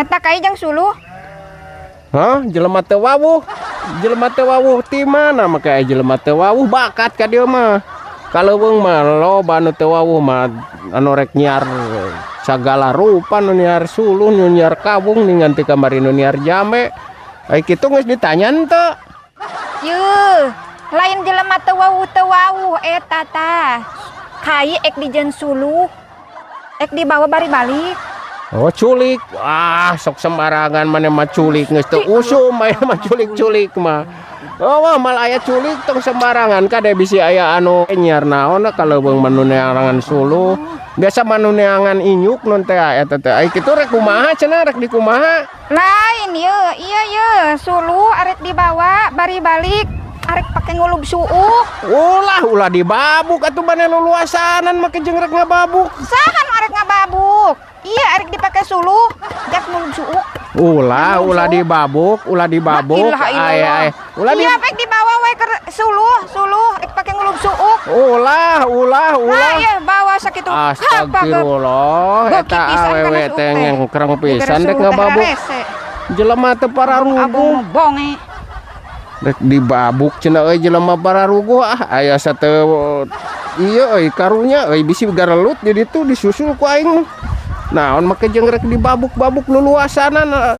Eta kai jang suluh. Hah, jelema teu wawuh. Jelema teu wawuh ti mana make aya jelema teu wawuh bakat ka dieu mah. Ka leuweung mah loba anu teu wawuh mah, anu rek nyiar sagala rupa, nu nyiar suluh, nu nyiar kawung, ngan ti kamari nu nyiar jambe. Ai kitu geus ditanya henteu? Yeuh, lain jelema teu wawuh, teu wawuh eta tah. Kai ek dijieun suluh. Ek dibawa bari balik. Oh, culik. Ah, sok sembarangan maneh mah, culik geus teu usum aya mah culik-culik mah. Oh, wah, mal aya culik, tong sembarangan, kade bisi aya anu nyiar naon ka leuweung mah, nu neangan suluh. Biasa mah nu neangan inyuk nun teh eta teh. Ai kitu rek kumaha cenah, rek dikumaha? Lain ye, iya ye, suluh arek dibawa bari balik, arek pake ngulub suuk. Ulah, ulah dibabuk atuh, maneh luluasanan make jeung rek ngababuk. Saha nu arek ngababuk? Iya, arek dipake suluh, jak ngulub suuk. Ulah, ulah dibabuk, ulah dibabuk. La ilaha Ai illallah. ai. Ulah di Iya, pek dibawa we ke suluh, suluh ek pake ngulub suuk. Ulah, ulah, Nah, ulah. iya bawa sakitu. Astagfirullah, eta awewe teh ngengkreng pisan rek ngababuk. Jelema teu pararuguh. Abong bonge. Rek dibabuk cenah euy, jelema pararuguh ah, aya sateu ieu euy, karunya euy, bisi garelut di ditu disusul ku aing. Naon make jeung rek dibabuk-babuk luluasanan.